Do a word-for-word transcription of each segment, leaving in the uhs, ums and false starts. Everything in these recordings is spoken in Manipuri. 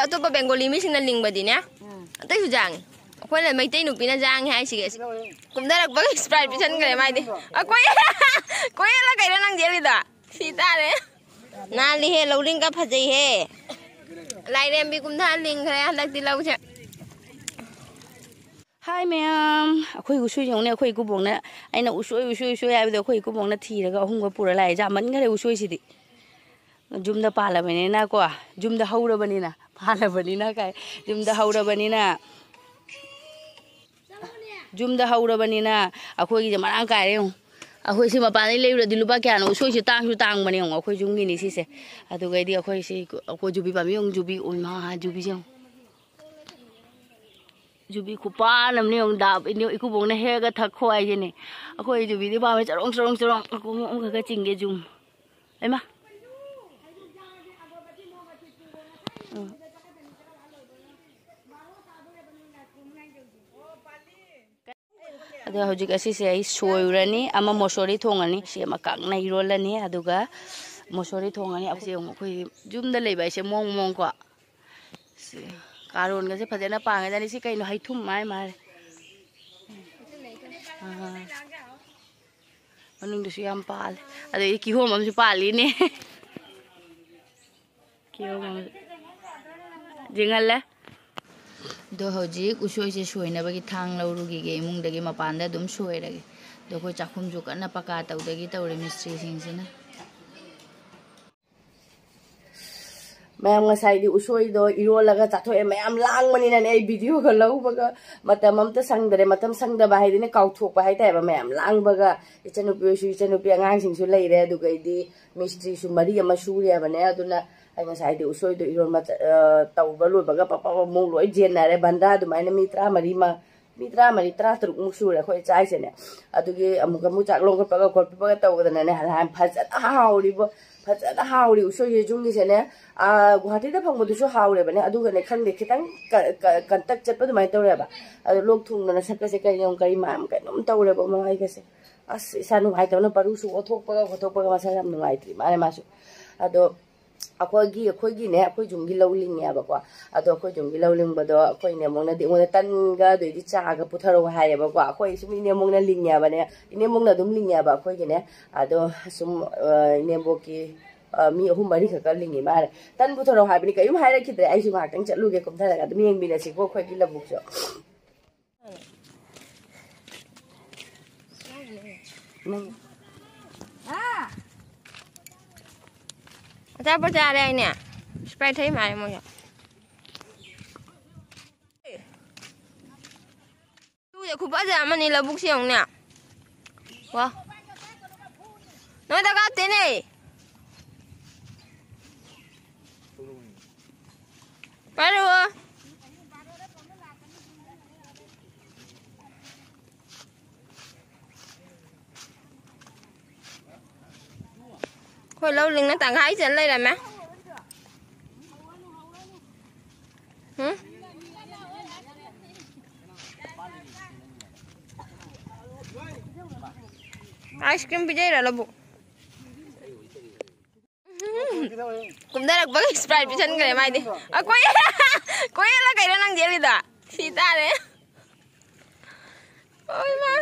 ꯑꯇꯣꯞꯄ ꯕꯦꯡꯒꯣꯂꯤ ꯃꯤꯁꯤꯡꯅ ꯂꯤꯡꯕꯗꯤꯅꯦ, ꯑꯇꯩꯁꯨ ꯖꯥꯡꯉꯤ꯫ ꯑꯩꯈꯣꯏꯅ ꯃꯩꯇꯩ ꯅꯨꯄꯤꯅ ꯖꯥꯡꯉꯤ ꯍꯥꯏꯁꯤꯒꯦ꯫ ꯀꯨꯝꯊꯔꯛꯄꯒꯤ Sprite ꯄꯤꯁꯟꯈ꯭ꯔꯦ ꯃꯥꯏꯗꯤ꯫ ꯑ, ꯀꯣꯏ-, ꯀꯣꯏꯌꯦꯜꯂ ꯀꯩꯅꯣ ꯅꯪ ꯆꯦꯜꯂꯤꯗꯣ? ꯁꯤ ꯇꯥꯔꯦ꯫ ꯅꯥꯜꯂꯤꯍꯦ, ꯂꯧꯔꯤꯡꯒ ꯐꯖꯩꯍꯦ꯫ ꯂꯥꯏꯔꯦꯝꯕꯤ ꯀꯨꯝꯊ ꯂꯤꯡꯈ꯭ꯔꯦ ꯍꯟꯗꯛꯇꯤ ꯂꯧꯁꯦ꯫ ꯍꯥꯏ ꯃꯌꯥꯝ, ꯑꯩꯈꯣꯏ ꯎꯁꯣꯏ ꯌꯦꯡꯉꯨꯅꯦ, ꯑꯩꯈꯣꯏ ꯏꯀꯨꯕꯣꯛꯅ, ꯑꯩꯅ ꯎꯁꯣꯏ, ꯎꯁꯣꯏ, ꯎꯁꯣꯏ ꯍꯥꯏꯕꯗꯣ ꯑꯩꯈꯣꯏ ꯏꯀꯨꯕꯣꯛꯅ ꯊꯤꯔꯒ ꯑꯍꯨꯝꯒ ꯄꯨꯔ ꯂꯥꯛꯑꯦ꯫ ꯌꯥꯝꯃꯟꯈꯔꯦ ꯎꯁꯣꯏꯁꯤꯗꯤ꯫ ꯌꯨꯝꯗ ꯄꯥꯜꯂꯕꯅꯤꯅꯀꯣ, ꯌꯨꯝꯗ ꯍꯧꯔꯕꯅꯤꯅ, ꯄꯥꯜꯂꯕꯅꯤꯅ ꯀꯥꯏ, ꯌꯨꯝꯗ ꯍꯧꯔꯕꯅꯤꯅ, ꯌꯨꯝꯗ ꯍꯧꯔꯕꯅꯤꯅ ꯑꯩꯈꯣꯏꯒꯤꯁꯦ ꯃꯔꯥꯡ ꯀꯥꯏꯔꯦ ꯌꯦꯡꯉꯨ꯫ ꯑꯩꯈꯣꯏ ꯁꯤ ꯃꯄꯥꯟꯗꯩ ꯂꯩꯔꯨꯔꯗꯤ ꯂꯨꯄꯥ ꯀꯌꯥꯅꯣ? ꯎꯁꯣꯏꯁꯦ ꯇꯥꯡꯁꯨ ꯇꯥꯡꯕꯅꯦ ꯌꯦꯡꯉꯨ, ꯑꯩꯈꯣꯏ ꯌꯨꯝꯒꯤꯅꯤ ꯁꯤꯁꯦ꯫ ꯑꯗꯨꯒꯩꯗꯤ ꯑꯩꯈꯣꯏ ꯁꯤ, ꯑꯩꯈꯣꯏ ꯌꯨꯕꯤ ꯄꯥꯝꯕꯤ ꯌꯦꯡꯉꯨ, ꯌꯨꯕꯤ, ꯑꯣꯏꯃꯥ, ꯌꯨꯕꯤꯁꯦ ꯌꯦꯡꯉꯨ꯫ ꯌꯨꯕꯤ ꯈꯨꯄꯥꯟ ꯑꯃꯅꯦ ꯌꯦꯡꯉꯨ, ꯗꯥ-, ꯏꯅꯦ-, ꯏꯀꯨꯕꯣꯛꯅ ꯍꯦꯛꯑꯒ ꯊꯛꯈꯣ ꯍꯥꯏꯁꯤꯅꯦ꯫ ꯑꯩꯈꯣꯏ ꯌꯨꯕꯤꯗꯤ ꯄꯥꯝꯃꯦ, ꯆꯔꯣꯡ, ꯆꯔꯣꯡ, ꯆꯔꯣꯡ, ꯃꯈꯣꯡ ꯑꯃꯈꯛꯀ ꯆꯤꯡꯒꯦ, ꯖꯨꯝ꯫ ꯍꯩꯃꯥ꯫ ꯎꯝ꯫ ꯑꯗꯣ ꯍꯧꯖꯤꯛ ꯑꯁꯤꯁꯦ ꯑꯩ ꯁꯣꯏꯔꯅꯤ, ꯑꯃ ꯃꯣꯁꯣꯔꯤ ꯊꯣꯡꯉꯅꯤ, ꯁꯤ ꯑꯃ ꯀꯪꯅ ꯏꯔꯣꯜꯂꯅꯤ, ꯑꯗꯨꯒ ꯃꯣꯁꯣꯔꯤ ꯊꯣꯡꯉꯅꯤ꯫ ꯑꯁꯤ ꯌꯦꯡꯉꯨ, ꯑꯩꯈꯣꯏ ꯌꯨꯝꯗ ꯂꯩꯕ ꯍꯥꯏꯁꯦ ꯃꯑꯣꯡ ꯃꯑꯣꯡꯀꯣ꯫ ꯁꯤ ꯀꯥꯔꯣꯟꯒꯁꯦ ꯐꯖꯅ ꯄꯥꯡꯉꯦꯗꯅꯤ꯫ ꯁꯤ ꯀꯩꯅꯣ? ꯍꯩꯊꯨꯝ ꯃꯥꯏ ꯃꯥꯜꯂꯦ꯫ ꯑꯥ꯫ ꯃꯅꯨꯡꯗꯁꯨ ꯌꯥꯝ ꯄꯥꯜꯂꯦ꯫ ꯑꯗꯩ ꯀꯤꯍꯣꯝ ꯑꯃꯁꯨ ꯄꯥꯜꯂꯤꯅꯦ꯫ ꯀꯤꯍꯣꯝ ꯑꯃꯁꯨ꯫ ꯌꯦꯡꯍꯜꯂꯦ꯫ ꯑꯗꯣ ꯍꯧꯖꯤꯛ ꯎꯁꯣꯏꯁꯦ ꯁꯣꯏꯅꯕꯒꯤ ꯊꯥꯡ ꯂꯧꯔꯨꯈꯤꯒꯦ ꯏꯃꯨꯡꯗꯒꯤ, ꯃꯄꯥꯟꯗ ꯑꯗꯨꯝ ꯁꯣꯏꯔꯒꯦ꯫ ꯑꯗꯣ ꯑꯩꯈꯣꯏ ꯆꯥꯛꯈꯨꯝꯁꯨ ꯀꯟꯅ ꯄꯀꯥ ꯇꯧꯗꯒꯤ ꯇꯧꯔꯦ ꯃꯤꯁꯇ꯭ꯔꯤꯁꯤꯡꯁꯤꯅ꯫ ꯃꯌꯥꯝ ꯉꯁꯥꯏꯗꯤ ꯎꯁꯣꯏꯗꯣ ꯏꯔꯣꯜꯂꯒ ꯆꯥꯊꯣꯛꯑꯦ꯫ ꯃꯌꯥꯝ ꯂꯥꯡꯕꯅꯤꯅꯅꯦ, ꯑꯩ ꯚꯤꯗꯤꯑꯣꯒ ꯂꯧꯕꯒ ꯃꯇꯝ ꯑꯝꯇ ꯁꯪꯗꯔꯦ꯫ ꯃꯇꯝ ꯁꯪꯗꯕ ꯍꯥꯏꯗꯤꯅꯦ, ꯀꯥꯎꯊꯣꯛꯄ ꯍꯥꯏꯇꯥꯔꯦꯕ꯫ ꯃꯌꯥꯝ ꯂꯥꯡꯕꯒ, ꯏꯆꯟꯅꯨꯄꯤ ꯍꯣꯏꯁꯨ, ꯏꯆꯟꯅꯨꯄꯤ ꯑꯉꯥꯡꯁꯤꯡꯁꯨ ꯂꯩꯔꯦ, ꯑꯗꯨꯒꯩꯗꯤ ꯃꯤꯁꯇ꯭ꯔꯤꯁꯨ ꯃꯔꯤ ꯑꯃ ꯁꯨꯔꯦꯕꯅꯦ꯫ ꯑꯗꯨꯅ ꯑꯩ ꯉꯁꯥꯏꯗꯤ ꯎꯁꯣꯏꯗꯣ ꯏꯔꯣꯟꯕ ꯆ-, ꯑ, ꯇꯧꯕ ꯂꯣꯏꯕꯒ ꯄꯞ ꯄꯞ ꯑꯃꯨꯛ ꯂꯣꯏ ꯌꯦꯟꯅꯔꯦ꯫ ꯕꯟꯗꯥ ꯑꯗꯨꯃꯥꯏꯅ ꯃꯤ ꯇꯔꯥꯃꯔꯤ ꯃ-, ꯃꯤ ꯇꯔꯥꯃꯔꯤ, ꯇꯔꯥꯇꯔꯨꯛꯃꯨꯛ ꯁꯨꯔꯦ ꯑꯩꯈꯣꯏ ꯆꯥꯏꯁꯦꯅꯦ꯫ ꯑꯗꯨꯒꯤ ꯑꯃꯨꯛ ꯑꯃꯨꯛ ꯆꯥꯛ ꯂꯧꯈꯠꯄꯒ ꯈꯣꯠꯄꯒ ꯇꯧꯕꯗꯅꯅꯦ, ꯅꯍꯥꯟ ꯐꯖꯅ ꯍꯥꯎꯔꯤꯕꯣ, ꯐꯖꯅ ꯍꯥꯎꯔꯤ ꯎꯁꯣꯏꯁꯦ ꯌꯨꯝꯒꯤꯁꯦꯅꯦ꯫ ꯑꯥ, ꯒꯨꯍꯥꯇꯤꯗ ꯐꯪꯕꯗꯨꯁꯨ ꯍꯥꯎꯔꯦꯕꯅꯦ, ꯑꯗꯨꯒꯅꯦ, ꯈꯪꯗꯦ, ꯈꯤꯇꯪ ꯀ-, ꯀ-, ꯀꯟꯇꯛ ꯆꯠꯄ ꯑꯗꯨꯃꯥꯏꯅ ꯇꯧꯔꯦꯕ꯫ ꯑꯗꯣ ꯂꯣꯛ ꯊꯨꯡꯗꯅ ꯁꯛꯀꯁꯦ ꯀꯩꯅꯣ, ꯀꯔꯤ ꯃꯌꯥꯝ ꯀꯩꯅꯣꯝ ꯇꯧꯔꯦꯕ ꯃꯃꯥꯏꯒꯁꯦ꯫ ꯑꯁ, ꯏꯁꯥ ꯅꯨꯡꯉꯥꯏꯇꯕꯅ ꯄꯔꯨꯁꯨ ꯑꯣꯠꯊꯣꯛꯄꯒ ꯈꯣꯠꯇꯣꯛꯄꯒ ꯃꯁꯥ ꯌꯥꯝ ꯅꯨꯡꯉꯥꯏꯇ꯭ꯔꯤ ꯃꯥꯅꯦ ꯃꯥꯁꯨ꯫ ꯑꯗꯣ ꯑꯩꯈꯣꯏꯒꯤ ꯑꯩꯈꯣꯏꯒꯤꯅꯦ, ꯑꯩꯈꯣꯏ ꯌꯨꯝꯒꯤ ꯂꯧ ꯂꯤꯡꯉꯦꯕꯀꯣ꯫ ꯑꯗꯣ ꯑꯩꯈꯣꯏ ꯌꯨꯝꯒꯤ ꯂꯧ ꯂꯤꯡꯕꯗꯣ ꯑꯩꯈꯣꯏ ꯏꯅꯦꯝꯕꯣꯛꯅꯗꯤ ꯑꯩꯉꯣꯟꯗ ꯇꯟꯒ ꯑꯗꯩꯗꯤ ꯆꯥꯒ ꯄꯨꯊꯔꯛꯑꯣ ꯍꯥꯏꯌꯦꯕꯀꯣ꯫ ꯑꯩꯈꯣꯏ ꯁꯨꯝ ꯏꯅꯦꯝꯕꯣꯛꯅ ꯂꯤꯡꯉꯦꯕꯅꯦ, ꯏꯅꯦꯝꯕꯣꯛꯅ ꯑꯗꯨꯝ ꯂꯤꯡꯉꯦꯕ ꯑꯩꯈꯣꯏꯒꯤꯅꯦ꯫ ꯑꯗꯣ ꯁꯨꯝ ꯏꯅꯦꯝꯕꯣꯛꯀꯤ ꯃꯤ ꯑꯍꯨꯝ ꯃꯔꯤ ꯈꯛꯇ ꯂꯤꯡꯉꯤ ꯃꯥꯜꯂꯦ꯫ ꯇꯟ ꯄꯨꯊꯔꯛꯑꯣ ꯍꯥꯏꯕꯅꯤ, ꯀꯔꯤꯝ ꯍꯥꯏꯔꯛꯈꯤꯗ꯭ꯔꯦ꯫ ꯑꯩꯁꯨ ꯉꯥꯏꯍꯥꯛꯇꯪ ꯆꯠꯂꯨꯒꯦ, ꯀꯨꯝꯊꯔꯒ ꯑꯗꯨꯝ ꯌꯦꯡꯃꯤꯟꯅꯁꯤꯀꯣ ꯑꯩꯈꯣꯏꯒꯤ ꯂꯧꯕꯨꯛꯁꯨ꯫ ꯑꯆꯥꯄꯣꯠ ꯆꯥꯔꯦ ꯍꯥꯏꯅꯦ꯫ ꯁ꯭ꯄ꯭ꯔꯥꯏꯠ ꯊꯛꯏ ꯃꯥꯜꯂꯦ ꯃꯣꯏꯁꯨ꯫ ꯇꯨꯁꯦ ꯈꯨꯐꯖ ꯑꯃꯅꯤ, ꯂꯧꯕꯨꯛꯁꯦ ꯌꯦꯡꯉꯨꯅꯦ꯫ ꯋꯥ꯫ ꯅꯣꯏꯗ ꯀꯥꯞꯇꯦꯅꯦ꯫ ꯄꯥꯏꯔꯛꯑꯣ꯫ ꯑꯩꯈꯣꯏ ꯂꯧ ꯂꯤꯡꯅ ꯇꯪꯈꯥꯏ ꯆꯟ ꯂꯩꯔꯝꯃꯦ꯫ ꯎꯝ? ꯑꯥꯏꯁ ꯀ꯭ꯔꯤꯝ ꯄꯤꯖꯩꯔꯣ ꯂꯧꯕꯨꯛ? ꯀꯨꯝꯊꯔꯛꯄꯒ ꯁ꯭ꯄ꯭ꯔꯥꯏꯠ ꯄꯤꯁꯟꯈ꯭ꯔꯦ ꯃꯥꯏꯗꯤ꯫ ꯑ, ꯀꯣꯏ-, ꯀꯣꯏꯌꯦꯜꯂ ꯀꯩꯅꯣ ꯅꯪ ꯆꯦꯜꯂꯤꯗꯣ? ꯁꯤ ꯇꯥꯔꯦ꯫ ꯑꯣꯏ ꯃꯥ꯫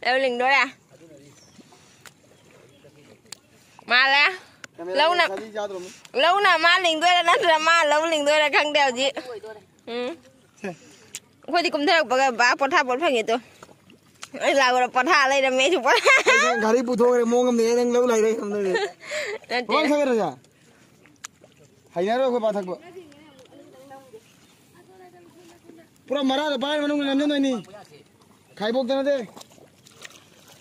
ꯂꯧ ꯂꯤꯡꯗꯣꯔꯦ꯫ ꯃꯥꯜꯂꯦ꯫ ꯂꯧꯅ, ꯂꯧꯅ ꯃꯥ ꯂꯤꯡꯗꯣꯏꯔꯥ ꯅꯠꯇ꯭ꯔ ꯃꯥ ꯂꯧ ꯂꯤꯡꯗꯣꯏꯔꯥ ꯈꯪꯗꯦ ꯍꯧꯖꯤꯛ꯫ ꯎꯝ꯫ ꯑꯩꯈꯣꯏꯗꯤ ꯀꯨꯝꯊꯔꯛꯄꯒ ꯕꯥ ꯄꯣꯊꯥ ꯄꯣꯠ ꯐꯪꯉꯦ ꯇꯣ꯫ ꯑꯩ ꯂꯥꯛꯄꯗ ꯄꯣꯊꯥ ꯂꯩꯔꯝꯃꯦ ꯑꯩꯁꯨ ꯄꯣꯊꯥ꯫ ꯒꯥꯔꯤ ꯄꯨꯊꯣꯛꯈ꯭ꯔꯦ ꯃꯑꯣꯡ ꯑꯃꯗ ꯅꯪ ꯂꯧ ꯂꯩꯔꯦ ꯈꯪꯗꯣꯏꯅꯦ꯫ ꯅꯠꯇꯦ꯫ ꯍꯩꯅꯔꯣꯏ ꯑꯩꯈꯣꯏ ꯄꯥꯊꯛꯄ꯫ ꯄꯨꯔꯥ ꯃꯔꯥꯗ ꯄꯥꯏꯔ ꯃꯅꯨꯡꯗ ꯅꯝꯖꯟꯗꯣꯏꯅꯤ꯫ ꯈꯥꯏꯕꯣꯛꯇ ꯅꯠꯇꯦ꯫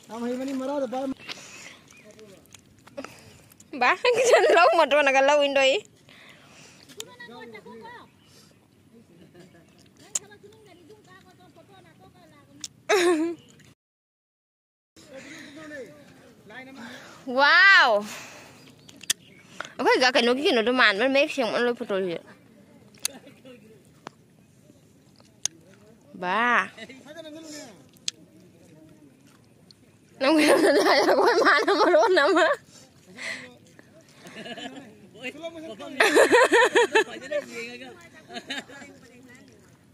ꯌꯥꯝ ꯍꯩꯕꯅꯤ ꯃꯔꯥꯗ ꯄꯥꯏꯔ꯫ ꯕꯥ, ꯂꯧ ꯃꯣꯇꯣꯔꯅꯒ ꯂꯧ ꯏꯟꯗꯣꯏ꯫ ꯋꯥꯎ! ꯑꯩꯈꯣꯏꯒ ꯀꯩꯅꯣꯒꯤ ꯀꯩꯅꯣꯗꯣ ꯃꯥꯟꯕ, ꯃꯌꯦꯛ ꯁꯦꯡꯕ ꯂꯣꯏ ꯐꯣꯇꯣꯁꯦ꯫ ꯕꯥ꯫ ꯅꯪ ꯑꯩꯈꯣꯏ ꯃꯥꯅ ꯃꯔꯣꯟ ꯑꯃ꯫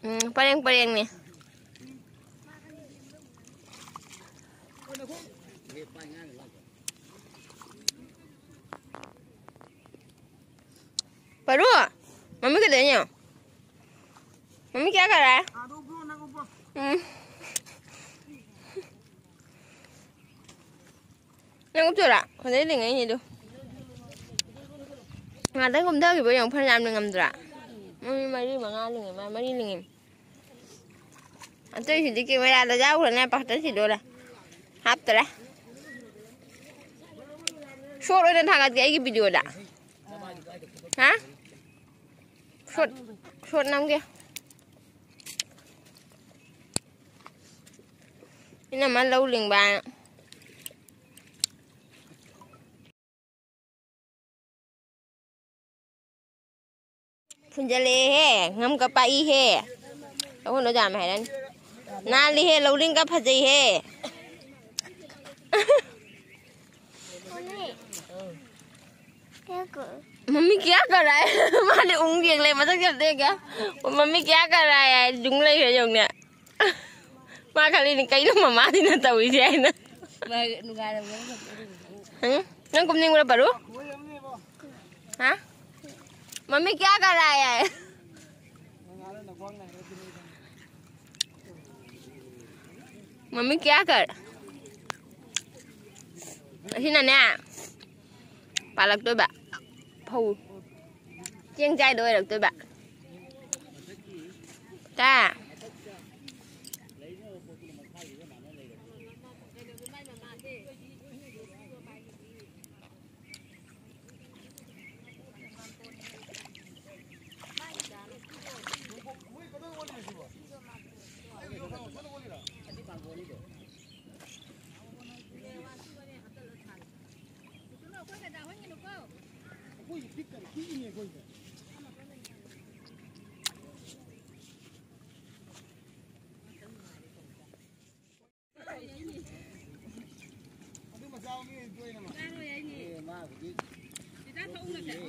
ꯎꯝ, ꯄꯔꯦꯡ ꯄꯔꯦꯡꯅꯤ꯫ ꯄꯔꯨ, ꯃꯃꯤ ꯀꯩꯗꯧꯔꯤꯅꯣ? ꯃꯃꯤ ꯀꯌꯥ ꯀꯔꯥꯏ? ꯎꯝ꯫ ꯅꯪ ꯎꯞꯇꯣꯏꯔꯥ? ꯐꯖꯩ ꯂꯤꯡꯉꯛꯏꯅꯦ ꯑꯗꯨ꯫ ꯉꯥꯛꯇꯪ ꯀꯨꯝꯊꯈꯤꯕ ꯌꯦꯡꯉꯨ, ꯐꯅꯌꯥꯝ ꯂꯤꯡꯉꯝꯗ꯭ꯔꯥ? ꯃꯃꯤ ꯃꯔꯤ ꯃꯉꯥ ꯂꯤꯡꯉꯦ, ꯃꯥ ꯃꯔꯤ ꯂꯤꯡꯉꯦ꯫ ꯑꯇꯩꯁꯤꯗꯤ ꯀꯦꯃꯦꯔꯥꯗ ꯌꯥꯎꯈ꯭ꯔꯅꯦ, ꯄꯥꯛꯇꯟ ꯁꯤꯗꯣꯔꯦ꯫ ꯍꯥꯞꯇꯔꯦ꯫ ꯁꯣꯔꯠ ꯑꯣꯏꯅ ꯊꯥꯒꯠꯀꯦ ꯑꯩꯒꯤ ꯚꯤꯗꯤꯑꯣꯗ꯫ ꯍꯥ? ꯁꯣꯔꯠ, ꯁꯣꯔꯠ ꯅꯝꯒꯦ꯫ ꯏꯅꯝꯃ ꯂꯧ ꯂꯤꯡꯕ꯫ ꯐꯨꯟꯖꯜꯂꯛꯑꯦꯍꯦ, ꯉꯝꯒ ꯄꯥꯛꯏꯍꯦ꯫ ꯑꯩꯉꯣꯟꯗ ꯑꯣꯖꯥ ꯑꯃ ꯍꯥꯏꯔꯛꯑꯅꯤ꯫ ꯅꯥꯜꯂꯤꯍꯦ, ꯂꯧꯔꯤꯡꯒ ꯐꯖꯩꯍꯦ꯫ ꯃꯝꯃꯤ ꯀꯌꯥ ꯀꯔꯥꯏ? ꯃꯥꯗꯤ ꯎꯪ ꯌꯦꯡ ꯂꯩ, ꯃꯊꯛ ꯆꯠꯇꯦ ꯀꯌꯥ? ꯃꯝꯃꯤ ꯀꯌꯥ ꯀꯔꯥꯏ ꯍꯥꯏ ꯌꯨꯡ ꯂꯩꯈ꯭ꯔꯦ ꯌꯦꯡꯉꯨꯅꯦ꯫ ꯃꯥ ꯈꯜꯂꯤꯅꯤ ꯀꯩꯅꯣ ꯃꯃꯥꯁꯤꯅ ꯇꯧꯔꯤꯁꯦ ꯍꯥꯏꯅ꯫ ꯃꯥ ꯅꯨꯡꯉꯥꯏꯔꯝꯒꯅꯤ꯫ ꯎꯝ? ꯅꯪ ꯀꯨꯝꯅꯤꯡꯕ꯭ꯔꯥ ꯄꯔꯨ? ꯍꯥ? ꯃꯝꯃꯤ ꯀꯌꯥ ꯀꯔꯥꯏ ꯍꯥꯏ? ꯃꯝꯃꯤ ꯀꯌꯥ ꯀꯔ? ꯑꯁꯤꯅꯅꯦ, ꯄꯥꯜꯂꯛꯇꯣꯏꯕ ꯐꯧ꯫ ꯆꯦꯡ ꯆꯥꯏꯗꯣ ꯑꯣꯏꯔꯛꯇꯣꯏꯕ꯫ ꯇꯥ?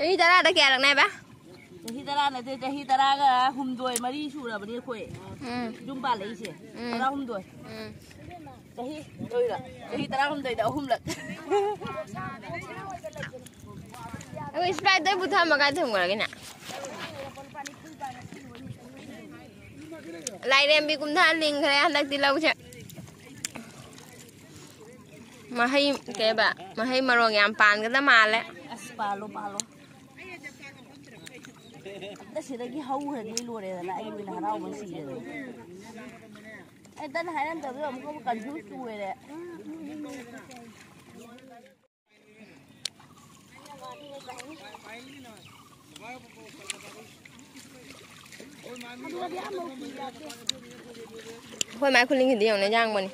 ꯆꯍꯤ ꯇꯔꯥꯗ ꯀꯌꯥꯔꯛꯅꯦꯕ? ꯆꯍꯤ ꯇꯔꯥ ꯅꯠꯇꯦ, ꯆꯍꯤ ꯇꯔꯥꯒ ꯍꯨꯝꯗꯣꯏ, ꯃꯔꯤ ꯁꯨꯔꯕꯅꯦ ꯑꯩꯈꯣꯏ ꯎꯝ꯫ ꯌꯨꯝ ꯄꯥꯜꯂꯛꯏꯁꯦ꯫ ꯎꯝ꯫ ꯇꯔꯥꯍꯨꯝꯗꯣꯏ꯫ ꯎꯝ꯫ ꯆꯍꯤ ꯂꯣꯏꯔ꯫ ꯆꯍꯤ ꯇꯔꯥꯍꯨꯝꯗꯣꯏꯗ ꯑꯍꯨꯝꯂꯛ꯫ ꯑꯩꯈꯣꯏ Sprite ꯗ ꯄꯨꯊꯝꯃ ꯀꯥꯏ ꯊꯝꯈ꯭ꯔꯒꯦꯅꯦ? ꯂꯥꯏꯔꯦꯝꯕꯤ ꯀꯨꯝꯊ ꯂꯤꯡꯈ꯭ꯔꯦ ꯍꯟꯗꯛꯇꯤ ꯂꯧꯁꯦ꯫ ꯃꯍꯩ, ꯀꯩꯕ, ꯃꯍꯩ ꯃꯔꯣꯡ ꯌꯥꯝ ꯄꯥꯟꯒꯗ ꯃꯥꯜꯂꯦ꯫ ꯑꯁ, ꯄꯥꯜꯂꯣ, ꯄꯥꯜꯂꯣ꯫ ꯑꯝꯇ ꯁꯤꯗꯒꯤ ꯍꯧꯈ꯭ꯔꯗꯤ ꯂꯣꯏꯔꯦꯗꯅ, ꯑꯩ ꯑꯣꯏꯅ ꯍꯔꯥꯎꯕ ꯁꯤꯔꯦꯗꯅ꯫ ꯑꯩ ꯇꯟ ꯍꯥꯏꯔꯝꯗꯕꯗꯣ ꯑꯃꯨꯛꯀ ꯑꯃꯨꯛ confuse ꯆꯨꯔꯦ꯫ ꯑꯩꯈꯣꯏ ꯃꯥꯏ ꯈꯨꯂꯤꯡꯁꯤꯗꯤ ꯌꯦꯡꯉꯨꯅꯦ, ꯌꯥꯡꯕꯅꯤ꯫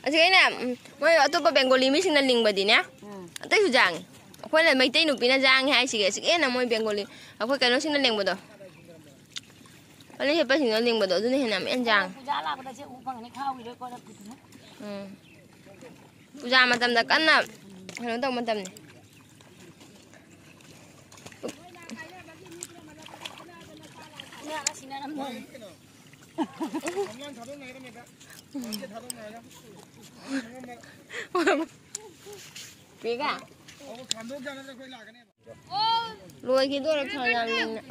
ꯑꯁꯤꯒ ꯑꯩꯅ, ꯎꯝ, ꯃꯣꯏ ꯑꯇꯣꯞꯄ ꯕꯦꯡꯒꯣꯂꯤ ꯃꯤꯁꯤꯡꯅ ꯂꯤꯡꯕꯗꯤꯅꯦ, ꯎꯝ꯫ ꯑꯇꯩꯁꯨ ꯌꯥꯡꯉꯤ꯫ ꯑꯩꯈꯣꯏꯅ ꯃꯩꯇꯩ ꯅꯨꯄꯤꯅ ꯌꯥꯡꯉꯤ ꯍꯥꯏꯁꯤꯒ ꯑꯁꯤꯒ ꯍꯦꯟꯅ ꯃꯣꯏ ꯕꯦꯡꯒꯣꯂꯤ, ꯑꯩꯈꯣꯏ ꯀꯩꯅꯣꯁꯤꯡꯅ ꯂꯤꯡꯕꯗꯣ, ꯐꯅꯦꯛ ꯁꯦꯠꯄꯁꯤꯡꯅ ꯂꯤꯡꯕꯗꯣ, ꯑꯗꯨꯅ ꯍꯦꯟꯅ ꯌꯥꯝ ꯍꯦꯟꯅ ꯌꯥꯡꯉꯤ꯫ ꯄꯨꯖꯥ ꯂꯥꯛꯄꯗ ꯁꯦ ꯎ ꯐꯪꯒꯅꯤ, ꯈꯥꯎꯈꯤꯗꯣꯏ ꯀꯣꯟꯅ ꯄꯨꯊꯣꯛꯅꯤ꯫ ꯎꯝ꯫ ꯄꯨꯖꯥ ꯃꯇꯝꯗ ꯀꯟꯅ ꯀꯩꯅꯣ ꯇꯧꯕ ꯃꯇꯝꯅꯤ꯫ ꯄꯤꯒꯥ? ꯂꯣꯏꯈꯤꯗꯣꯔꯦ ꯈꯔ ꯌꯥꯝ ꯂꯤꯡꯅ꯫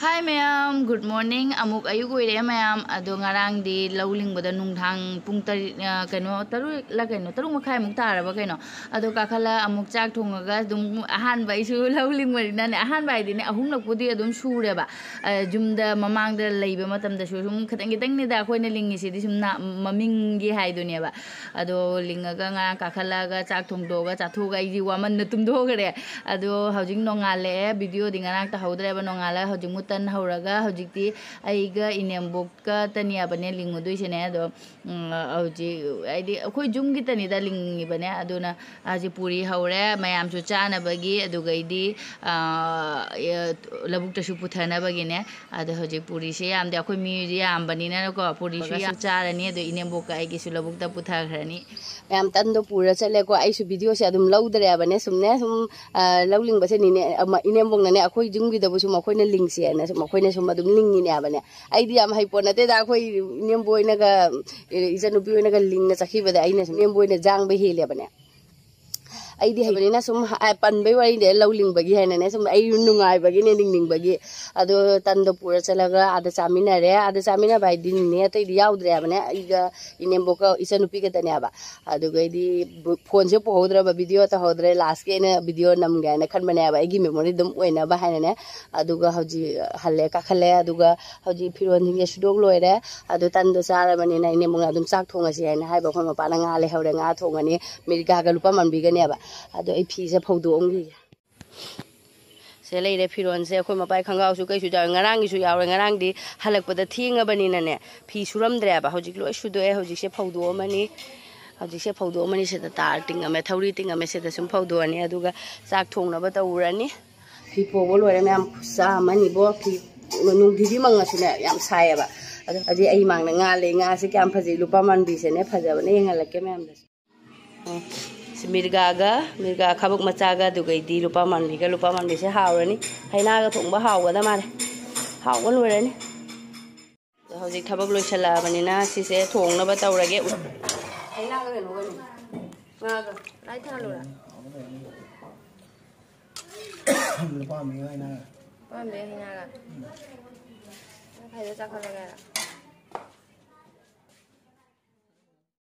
Hi ꯃꯌꯥꯝ, good morning꯫ ꯑꯃꯨꯛ ꯑꯌꯨꯛ ꯑꯣꯏꯔꯦ ꯃꯌꯥꯝ꯫ ꯑꯗꯣ ꯉꯔꯥꯡꯗꯤ ꯂꯧ ꯂꯤꯡꯕꯗ ꯅꯨꯡꯗꯥꯡ ꯄꯨꯡ ꯇꯔꯦꯠ, ꯑ, ꯀꯩꯅꯣ, ꯇꯔꯨꯛꯂ ꯀꯩꯅꯣ, ꯇꯔꯨꯛ ꯃꯈꯥꯏꯃꯨꯛ ꯇꯥꯔꯕ ꯀꯩꯅꯣ꯫ ꯑꯗꯣ ꯀꯥꯈꯠꯂ ꯑꯃꯨꯛ ꯆꯥꯛ ꯊꯣꯡꯉꯒ ꯑꯗꯨꯝ ꯑꯍꯥꯟꯕ ꯑꯩꯁꯨ ꯂꯧ ꯂꯤꯡꯕꯅꯤꯅꯅꯦ, ꯑꯍꯥꯟꯕ ꯍꯥꯏꯗꯤꯅꯦ, ꯑꯍꯨꯝꯂꯛꯄꯨꯗꯤ ꯑꯗꯨꯝ ꯁꯨꯔꯦꯕ꯫ ꯑ, ꯌꯨꯝꯗ ꯃꯃꯥꯡꯗ ꯂꯩꯕ ꯃꯇꯝꯗꯁꯨ ꯁꯨꯝ ꯈꯤꯇꯪ ꯈꯤꯇꯪꯅꯤꯗ ꯑꯩꯈꯣꯏꯅ ꯂꯤꯡꯉꯤꯁꯤꯗꯤ, ꯁꯨꯝ ꯅ-, ꯃꯃꯤꯡꯒꯤ ꯍꯥꯏꯗꯨꯅꯦꯕ꯫ ꯑꯗꯣ ꯂꯤꯡꯉꯒ ꯉꯔꯥꯡ ꯀꯥꯈꯠꯂꯛꯑꯒ ꯆꯥꯛ ꯊꯣꯡꯗꯣꯛꯑꯒ ꯆꯥꯊꯣꯛꯑꯒ ꯑꯩꯗꯤ ꯋꯥꯃꯟꯅ ꯇꯨꯝꯊꯣꯛꯈ꯭ꯔꯦ꯫ ꯑꯗꯣ ꯍꯧꯖꯤꯛ ꯅꯣꯡꯉꯥꯜꯂꯛꯑꯦ, video ꯗꯤ ꯉꯔꯥꯡ ꯇꯧꯍꯧꯗ꯭ꯔꯦꯕ, ꯅꯣꯡꯉꯥꯜꯂ ꯍꯧꯖꯤꯛ ꯃꯨꯛ ꯇꯟ ꯍꯧꯔꯒ, ꯍꯧꯖꯤꯛꯇꯤ ꯑꯩꯒ ꯏꯅꯦꯝꯕꯣꯛꯀ ꯇꯅꯤꯌꯥꯕꯅꯦ ꯂꯤꯡꯉꯨꯗꯣꯏꯁꯤꯅꯦ꯫ ꯑꯗꯣ ꯎꯝ, ꯍꯧꯖꯤꯛ ꯍꯥꯏꯗꯤ ꯑꯩꯈꯣꯏ ꯌꯨꯝꯒꯤꯇꯅꯤꯗ ꯂꯤꯡꯉꯤꯕꯅꯦ꯫ ꯑꯗꯨꯅ ꯍꯧꯖꯤꯛ ꯄꯨꯔꯤ ꯍꯧꯔꯦ, ꯃꯌꯥꯝꯁꯨ ꯆꯥꯅꯕꯒꯤ, ꯑꯗꯨꯒꯩꯗꯤ, ꯑ, ꯑ, ꯂꯧꯕꯨꯛꯇꯁꯨ ꯄꯨꯊꯅꯕꯒꯤꯅꯦ꯫ ꯑꯗꯣ ꯍꯧꯖꯤꯛ ꯄꯨꯔꯤꯁꯦ ꯌꯥꯝꯗꯦ, ꯑꯩꯈꯣꯏ ꯃꯤꯁꯦ ꯌꯥꯝꯕꯅꯤꯅꯀꯣ, ꯄꯨꯔꯤꯁꯨ ꯌꯥꯝ ꯆꯥꯔꯅꯤ꯫ ꯑꯗꯣ ꯏꯅꯦꯝꯕꯣꯛꯀ ꯑꯩꯒꯤꯁꯨ ꯂꯧꯕꯨꯛꯇ ꯄꯨꯊꯈ꯭ꯔꯅꯤ꯫ ꯃꯌꯥꯝ ꯇꯟꯗꯣ ꯄꯨꯔ ꯆꯠꯂꯦꯀꯣ꯫ ꯑꯩꯁꯨ ꯚꯤꯗꯤꯑꯣꯁꯦ ꯑꯗꯨꯝ ꯂꯧꯗ꯭ꯔꯦꯕꯅꯦ꯫ ꯁꯨꯝꯅꯦ, ꯁꯨꯝ, ꯑ, ꯂꯧ ꯂꯤꯡꯕꯁꯦ ꯅꯤꯅꯦ, ꯑꯃ, ꯏꯅꯦꯝꯕꯣꯛꯅꯅꯦ, ꯑꯩꯈꯣꯏ ꯌꯨꯝꯒꯤꯗꯕꯨ ꯁꯨꯝ ꯑꯩꯈꯣꯏꯅ ꯂꯤꯡꯁꯦꯅ ꯁꯨꯝ ꯑꯩꯈꯣꯏꯅ ꯁꯨꯝ ꯑꯗꯨꯝ ꯂꯤꯡꯉꯤꯅꯦꯕꯅꯦ꯫ ꯑꯩꯗꯤ ꯌꯥꯝ ꯍꯩꯄꯣꯠ ꯅꯠꯇꯦꯗ, ꯑꯩꯈꯣꯏ ꯏꯅꯦꯝꯕꯣꯏꯅꯒ, ꯏ-, ꯏꯆꯟꯅꯨꯄꯤ ꯍꯣꯏꯅꯒ ꯂꯤꯡꯅ ꯆꯠꯈꯤꯕꯗ ꯑꯩꯅ ꯁꯨꯝ ꯏꯅꯦꯝꯕꯣꯏꯅ ꯌꯥꯡꯕ ꯍꯦꯜꯂꯦꯕꯅꯦ꯫ ꯑꯩꯗꯤ ꯍꯩꯕꯅꯤꯅ ꯁꯨꯝ, ꯑ, ꯄꯟꯕꯩ ꯋꯥꯔꯤꯅꯦ, ꯂꯧ ꯂꯤꯡꯕꯒꯤ ꯍꯥꯏꯅꯅꯦ, ꯁꯨꯝ ꯑꯩ ꯅꯨꯡꯉꯥꯏꯕꯒꯤꯅꯦ ꯂꯤꯡꯅꯤꯡꯕꯒꯤ꯫ ꯑꯗꯣ ꯇꯟꯗꯣ ꯄꯨꯔ ꯆꯠꯂꯒ ꯑꯥꯗ ꯆꯥꯃꯤꯟꯅꯔꯦ꯫ ꯑꯥꯗ ꯆꯥꯃꯤꯟꯅꯕ ꯍꯥꯏꯗꯤ ꯅꯤꯅꯦ ꯑꯇꯩꯗꯤ ꯌꯥꯎꯗ꯭ꯔꯦ ꯍꯥꯏꯕꯅꯦ, ꯑꯩꯒ ꯏꯅꯦꯝꯕꯣꯛꯀ ꯏꯆꯟꯅꯨꯄꯤ ꯈꯛꯇꯅꯦꯕ꯫ ꯑꯗꯨꯒꯩꯗꯤ ꯕꯨ-, ꯐꯣꯟꯁꯦ ꯄꯨꯍꯧꯗ꯭ꯔꯕ, ꯚꯤꯗꯤꯑꯣ ꯇꯧꯍꯧꯗ꯭ꯔꯦ, ꯂꯥꯁꯀꯤ ꯑꯩꯅ ꯚꯤꯗꯤꯑꯣ ꯅꯝꯒꯦ ꯍꯥꯏꯅ ꯈꯟꯕꯅꯦꯕ, ꯑꯩꯒꯤ ꯃꯦꯃꯣꯔꯤ ꯑꯗꯨꯝ ꯑꯣꯏꯅꯕ ꯍꯥꯏꯅꯅꯦ꯫ ꯑꯗꯨꯒ ꯍꯧꯖꯤꯛ ꯍꯜꯂꯦ, ꯀꯥꯈꯠꯂꯦ꯫ ꯑꯗꯨꯒ ꯍꯧꯖꯤꯛ ꯐꯤꯔꯣꯟꯁꯤꯡꯁꯦ ꯁꯨꯗꯣꯛ ꯂꯣꯏꯔꯦ꯫ ꯑꯗꯨ ꯇꯟꯗꯣ ꯆꯥꯔꯕꯅꯤꯅ ꯏꯅꯦꯝꯕꯣꯛꯅ ꯑꯗꯨꯝ ꯆꯥꯛ ꯊꯣꯡꯉꯁꯤ ꯍꯥꯏꯅ ꯍꯥꯏꯕ꯫ ꯑꯩꯈꯣꯏ ꯃꯄꯥꯅ ꯉꯥ ꯂꯩꯍꯧꯔꯦ, ꯉꯥ ꯊꯣꯡꯉꯅꯤ꯫ ꯃꯤꯔꯒꯥꯒ ꯂꯨꯄꯥ ꯃꯥꯟꯕꯤꯒꯅꯦꯕ꯫ ꯑꯗꯣ ꯑꯩ ꯐꯤꯁꯦ ꯐꯧꯗꯣꯛꯑꯝꯈꯤꯒꯦ꯫ ꯁꯦ ꯂꯩꯔꯦ ꯐꯤꯔꯣꯟꯁꯦ, ꯑꯩꯈꯣꯏ ꯃꯄꯥꯒꯤ ꯈꯣꯡꯒ꯭ꯔꯥꯎꯁꯨ ꯀꯩꯁꯨ ꯌꯥꯎꯔꯦ, ꯉꯔꯥꯡꯒꯤꯁꯨ ꯌꯥꯎꯔꯦ꯫ ꯉꯔꯥꯡꯗꯤ ꯍꯜꯂꯛꯄꯗ ꯊꯦꯡꯉꯕꯅꯤꯅꯅꯦ, ꯐꯤ ꯁꯨꯔꯝꯗ꯭ꯔꯦꯕ꯫ ꯍꯧꯖꯤꯛ ꯂꯣꯏ ꯁꯨꯗꯣꯛꯑꯦ꯫ ꯍꯧꯖꯤꯛꯁꯦ ꯐꯧꯗꯣꯛꯑꯝꯃꯅꯤ꯫ ꯍꯧꯖꯤꯛꯁꯦ ꯐꯧꯗꯣꯛꯑꯝꯃꯅꯤ꯫ ꯁꯤꯗ ꯇꯥꯔ ꯇꯤꯡꯉꯝꯃꯦ, ꯊꯧꯔꯤ ꯇꯤꯡꯉꯝꯃꯦ꯫ ꯁꯤꯗ ꯁꯨꯝ ꯐꯧꯗꯣꯛꯑꯅꯤ, ꯑꯗꯨꯒ ꯆꯥꯛ ꯊꯣꯡꯅꯕ ꯇꯧꯔꯅꯤ꯫ ꯐꯤ ꯐꯧꯕ ꯂꯣꯏꯔꯦ ꯃꯌꯥꯝ, ꯈꯨꯠꯁꯥ ꯑꯃꯅꯤꯕꯣ꯫ ꯐꯤ ꯅꯨꯡꯊꯤꯜꯗꯤ ꯃꯪꯉꯁꯨꯅꯦ ꯌꯥꯝ ꯁꯥꯏꯌꯦꯕ꯫ ꯑꯗꯣ ꯍꯧꯖꯤꯛ ꯑꯩ ꯃꯥꯡꯗ ꯉꯥ ꯂꯩ, ꯉꯥꯁꯦ ꯀꯌꯥꯝ ꯐꯖꯩ, ꯂꯨꯄꯥ ꯃꯥꯟꯕꯤꯁꯦꯅꯦ, ꯐꯖꯕꯅꯦ, ꯌꯦꯡꯍꯜꯂꯛꯀꯦ ꯃꯌꯥꯝꯗꯁꯨ꯫ ꯎꯝ, ꯁꯤ ꯃꯤꯔꯒꯥꯒ, ꯃꯤꯔꯒꯥ ꯈꯥꯕꯣꯛ ꯃꯆꯥꯒ, ꯑꯗꯨꯒꯩꯗꯤ ꯂꯨꯄꯥ ꯃꯥꯟꯕꯤꯒ, ꯂꯨꯄꯥ ꯃꯥꯟꯕꯤꯁꯦ ꯍꯥꯎꯔꯅꯤ꯫ ꯍꯩꯅꯥꯒ ꯊꯣꯡꯕ ꯍꯥꯎꯒꯗ ꯃꯥꯜꯂꯦ, ꯍꯥꯎꯕ ꯂꯣꯏꯔꯅꯤ꯫ ꯑꯗꯣ ꯍꯧꯖꯤꯛ ꯊꯕꯛ ꯂꯣꯏꯁꯜꯂꯛꯑꯕꯅꯤꯅ ꯁꯤꯁꯦ ꯊꯣꯡꯅꯕ ꯇꯧꯔꯒꯦ꯫ ꯍꯩꯅꯥꯒ ꯀꯩꯅꯣꯒꯅꯤ, ꯉꯥꯒ꯫ ꯂꯥꯏ ꯊꯥꯜꯂꯨꯔꯥ? ꯂꯨꯄꯥ ꯑꯃ ꯍꯩꯅꯥꯒ꯫ ꯂꯨꯄꯥ ꯑꯃ ꯍꯩꯅꯥꯒ꯫ ꯎꯝ꯫ ꯐꯩꯗ ꯆꯥꯛꯈꯠꯂꯒꯦ ꯍꯥꯏꯔꯣ?